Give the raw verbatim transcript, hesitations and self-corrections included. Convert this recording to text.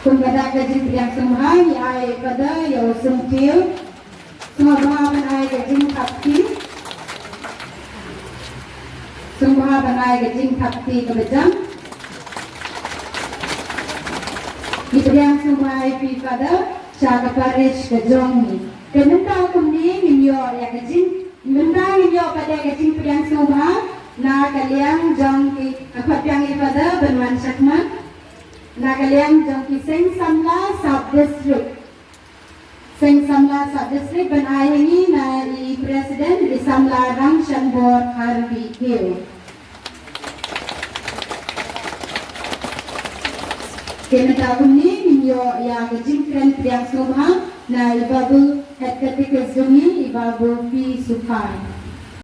Kum ka dak ka jingpdiang sngewbha, ngi ai pada ïa u Syntiew. Sngewbha ban ai ka jingthap kti. Sngewbha ban ai ka jingthap kti kaba jam. Ngi pdiang sngewbha ïa phi Father sha ka parish ka jong ngi. Te mynta kumne ngin ïoh ïa ka jing, mynta ngin ïoh pat ïa ka jingpdiang sngewbha na ka liang jong ki, ka khot biang ïa Father ban wan shakhmat. Na ka liang jong ki seng samla sub district. Seng samla sub district ban ai ha ngi na i president i samla Rangshanbor Harbi Hill. Te mynta kumne ngin ïoh ïa ka jingkren pdiang sngewbha na i babu head catechist jong ngi i babu P Suphai.